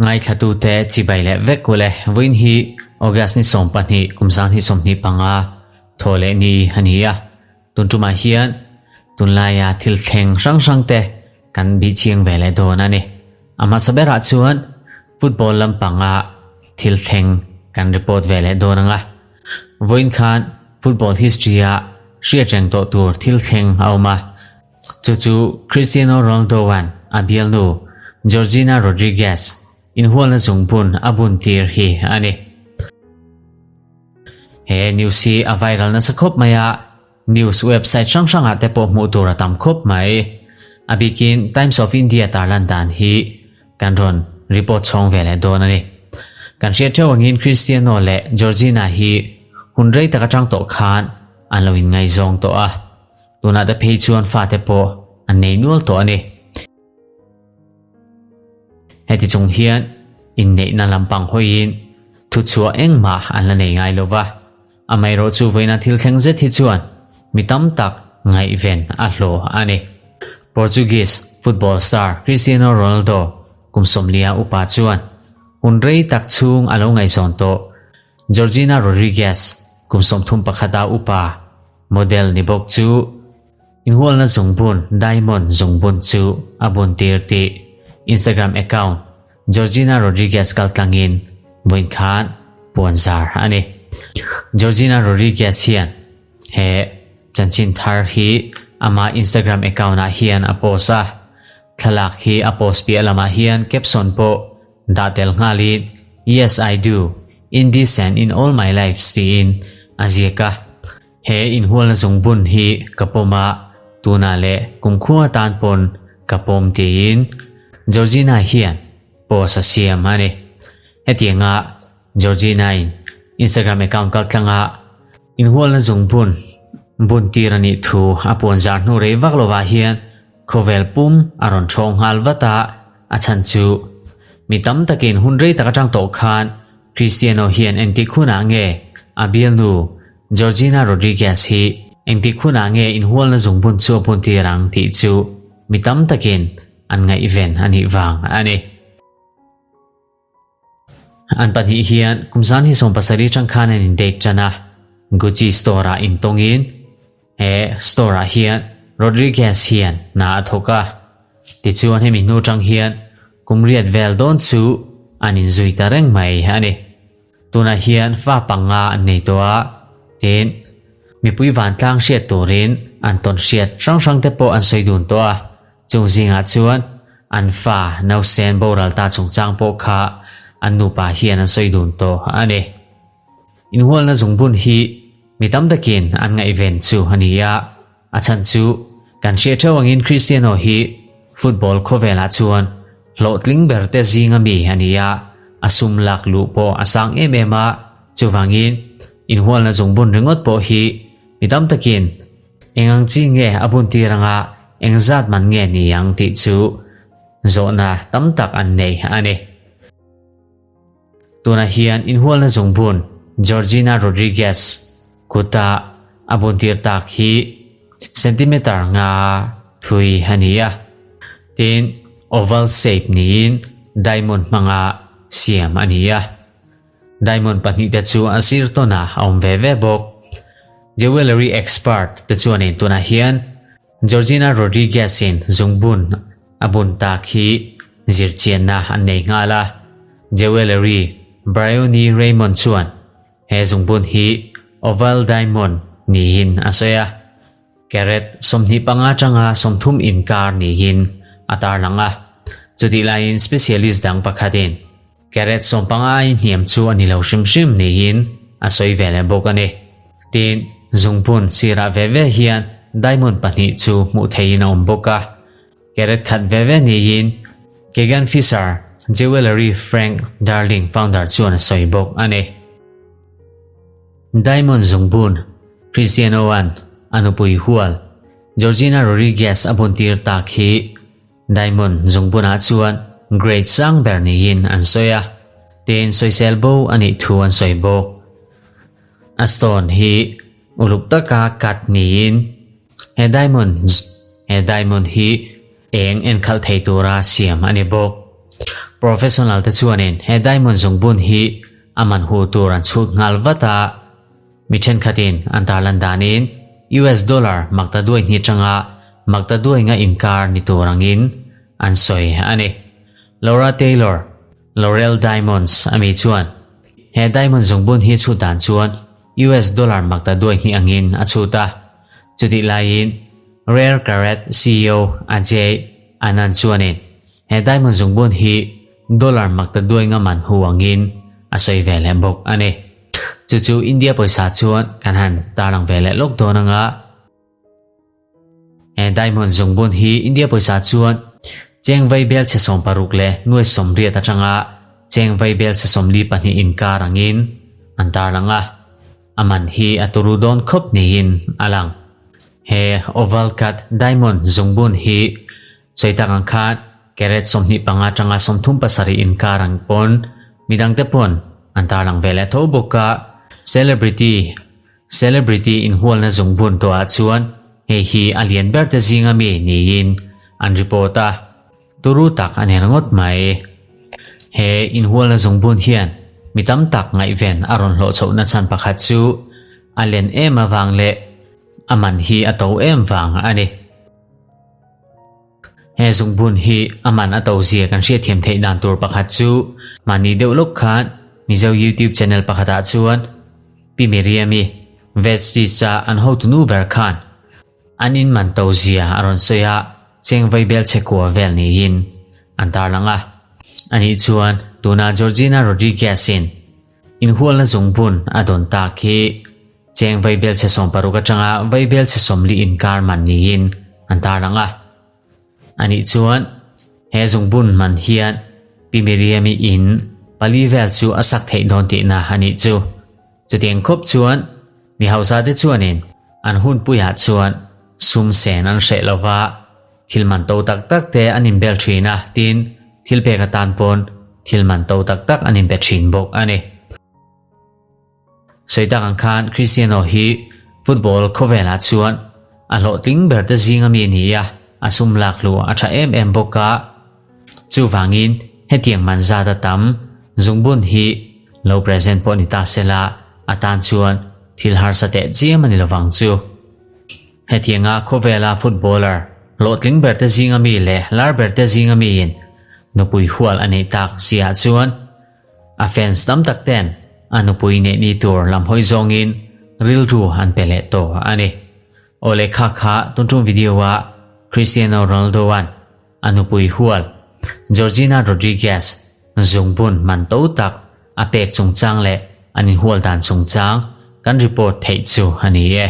Ngaithlatute chibai leh vek ule vawiin hi August ni 12 kum 2025 thaw leh ni a ni a. Tun tumah hian tunlaia thil thleng hrang hrang te kan bih chiang ve leh dawn a ni. A hmasa berah chuan football lampanga thil thleng kan report ve leh dawn ang a. Vawiin khan football history-a hriat reng tawh tur thil thleng a awm a. Chu chu Cristiano Ronaldo-a'n a bialnu Georgina Rodriguez inhualna zungbun a bun tir hi a ni. He news hi a viral nasa khawp mai a, news website hrang hrangah te pawh hmuh tur a tam khawp mai. A bikin Times of India tarlan dan hi kan rawn report chhawng ve leh dawn a ni. Kan hriat theuh angin Cristiano leh Georgina hi hun rei tak atang tawh khan an lo inngaizawng tawh a, tunah te phei chuan fate pawh an nei nual tawh a ni. Heti chung hian inneihna lampang hawiin thuchhuah engmah an la nei ngai lo va, amaherawhchu vawiina thil thleng zet hi chuan mi tam tak ngaihven a hlawh a ni. Portuguese football star Cristiano Ronaldo kum 90 upa chuan hun rei tak chhung a lo ngaihzawn tawh Georgina Rodriguez kum 31 a upa model ni bawk chu Inhualna zungbun Diamond zungbun chu a bun tir tih Instagram account Georgina Rodriguez kaltlangin vawiin khan puan zar a ni. Georgina Rodriguez hian he chanchin thar hi ama Instagram account ah hian a post a, thlalak hi a post piah lamah hian caption pawh dah tel nghalin Yes I do, in this and in all my lives tiin a ziak a. He inhualna zungbun hi ka pawm a, tunah leh kumkhua atan pawn ka pawm tiin Georgina hian post a siam a ni. Hetianga Georgina-in Instagram account kaltlanga inhualna zungbun bun tir a nih thu a puan zar hnu rei vak lovah hian khawvel pum a rawn thawng nghal vat a, a chhan chu mi tam takin hun rei tak atang tawh khan Cristiano hian engtik hunah nge a bialnu Georgina Rodriguez hi engtik hunah nge inhualna zungbun chu a bun tir ang tih chu mi tam takin an ngaihven a nih vang a ni. An pahnih hian kum 2017 tang khan an in date tan a, Gucci store-ah intawngin he store-ah hian Rodriguez hian hna a thawk a. Tichuan hemi hnu tang hian kum riat vel dawn chu an inzui ta reng mai a ni. Tunah hian fa panga an nei tawh a, tin, mipui vantlang hriat turin an tawn hriat hrang hrang te pawh an sawi dun tawh a, chung zingah chuan an fa nausen boral ta chungchang pawh kha an nupa hian an sawi dun tawh a ni. Inhualna zungbun hi mi tam takin an ngaihven chu a ni a, a chhan chu kan hriat theuh angin Cristiano hi football khawvelah chuan hlawhtling ber te zinga mi a ni a, a sum lak luh pawh a sang em em a, chuvangin inhualna zungbun ringawt pawh hi mi tam takin eng ang chi nge a bun tir anga eng zat man nge ni ang tih chu zawhna tam tak an nei a ni. Tunah hian inhualna zungbun Georgina Rodriguez kuta a buntir tak hi centimeter nga thui a ni a, tin oval shape niin diamond hmanga siam a ni a. Diamond pahnihte chu a sir tawnah a awm ve ve bawk. Jewellery expert te chuanin tunah hian Georgina Rodriguez-in zungbun a bun tak hi zirchianna an nei nghal a, jewellery Bryony Raymond chuan he zungbun hi oval diamond niin a sawi a, carat 25 atanga 30 inkar niin a tarlang a, chutih laiin specialist dang pakhatin carat 15 ai hniam chu a ni lo hrim hrim niin a sawi ve leh bawk a ni. Tin, zungbun sirah ve ve hian diamond pahnih chu hmuh theihin a awm bawk a, carat khat ve ve niin Kegan Fisher, Jewellery Frank Darling founder chuan a sawi bawk a ni. Diamond zungbun Cristiano-a'n a nupui hual Georgina Rodriguez a buntir tak hi Diamond zungbunah chuan grade sang ber niin an sawi a, tin sawisel bo a nih thu an sawi bawk. A stone hi uluk taka cut niin he diamond he diamond hi. eng enkhalh thei tura siam a ni bawk. Professional te chuanin he diamond zungbun hi a man hu tur an chhut nghal vat a, mi thenkhatin an tarlan danin US dollar makta duai hnih atanga makta duai nga inkar ni tur angin an sawi a ni. Laura Taylor, Laurel Diamonds a mi chuan he diamond zungbun hi chhut dan chuan US dollar makta duai hnih angin a chhut a, chutih laiin Rare Carat ceo Ajay Anand chuanin he diamond zungbun hi dollar makta duai nga man hu angin a sawi ve leh bawk a ni. Chu chu India pawisa chuan kan han tarlang ve leh lawk dawn anga he diamond zungbun hi India pawisa chuan cheng vaibel chhe 60 leh nuai 80 atanga cheng vaibel chhe 42 inkar angin an tarlang a, a man hi a turu dawn khawp niin a lang. He oval cut diamond zungbun hi sawi tak ang khan carat 25 atanga 37 inkar ang pawn midangte pawn an tarlang ve leh tho bawk a, celebrity celebrity inhualna zungbun tawhah chuan hei hi a lian ber te zinga mi niin an report a, turu tak a ni ringawt mai. He inhualna zungbun hian mi tam tak ngaihven a rawn hlawh chhohna chhan pakhat chu a len em avang leh a man hi a to em vang a ni. He zungbun hi a man a to zia kan hriatthiam theih dan tur pakhat chu mahni deuh lawk khan Mizo YouTube channel pakhatah chuan Pi Miriam-i Vestist-a an hotunu ber khan an in man to zia a rawn sawi a, cheng vaibel chhe kua vel niin an tarlang a. Anih chuan tuna Georgina Rodriguez-in inhualna zungbun a dawn tak hi cheng vaibel chhe 60 atanga vaibel chhe 40 inkar man niin an tarlang a. Anih chuan he zungbun man hian Pi Miriam-i in pali vel chu a sak theih dawn tihna anih chu. Chutiang khawp chuan mi hausa te chuanin an hunpuiah chuan sum sen an hreh lova, thil man to tak tak te an inbel thin a, tin thil pek atan pawn thil man to tak tak an inpe thin bawk a ni. Sawi tak ang khan Cristiano hi football khawvelah chuan a hlawhtling ber te zinga mi a ni a, a sum lak hluh a tha em em bawk a, chuvangin hetiang man zat a tam zungbun hi lo present pawh ni ta sela a tan chuan thil harsa teh chiam a ni lovang chu. Hetianga khawvela footballer hlawhtling ber te zinga mi leh lar ber te zinga miin nupui hual a neih tak siah chuan A fans tam tak ten a nupui neih ni tur lam hawi zawngin rilru an pe leh tawh a ni. Aw leh kha kha tun tum video ah Cristiano Ronaldo an a nupui hual Georgina Rodriguez zungbun man to tak a pek chungchang leh an inhual dan chungchang kan report theih chu a ni e.